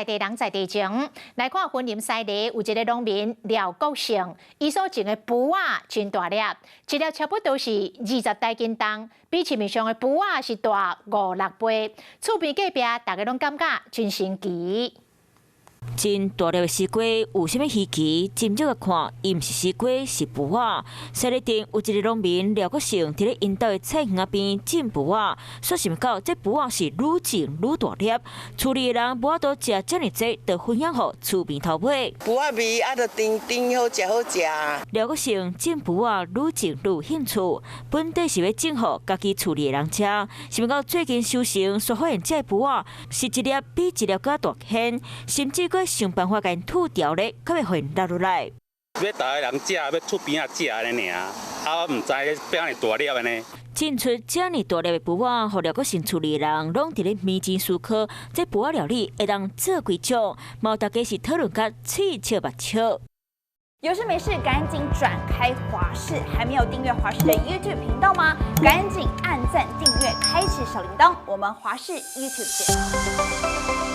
在地人在地情，來看雲林西螺有一个農民廖國勝，伊所種的匏仔真大粒，一粒差不多是20台斤重，比市面上的匏仔是大五六倍。厝邊隔壁大家攏感覺真神奇。真大粒的西瓜有啥物稀奇？斟酌來看，伊毋是西瓜，是匏仔。西螺鎮有一个農民廖國勝，佇咧𪜶兜的菜園仔邊種匏仔，煞想毋到這匏仔是愈種愈大粒，厝裡的人無法度食遮爾濟，就分享予厝邊頭尾。匏仔味啊，就甜甜好食好食。廖國勝種匏仔愈種愈有興趣，本底是欲種予家己厝裡的人食，想毋到最近收成，煞發現這匏仔是一粒比一粒閣大顆，甚至閣想辦法共𪜶吐掉咧，閣袂予𪜶落落來。欲逐个人食，欲厝邊仔食按呢爾，啊，我毋知變按呢大粒按呢。種出遮爾大粒的匏仔，予廖國勝厝裡的人攏佇咧眉間思考，這匏仔料理會當做幾種？嘛大家是討論甲喙笑目笑。有事沒事趕緊轉開華視，還沒有訂閱華視的 YouTube 頻道嗎？趕緊按讚訂閱，開啟小鈴鐺。我們華視 YouTube 見。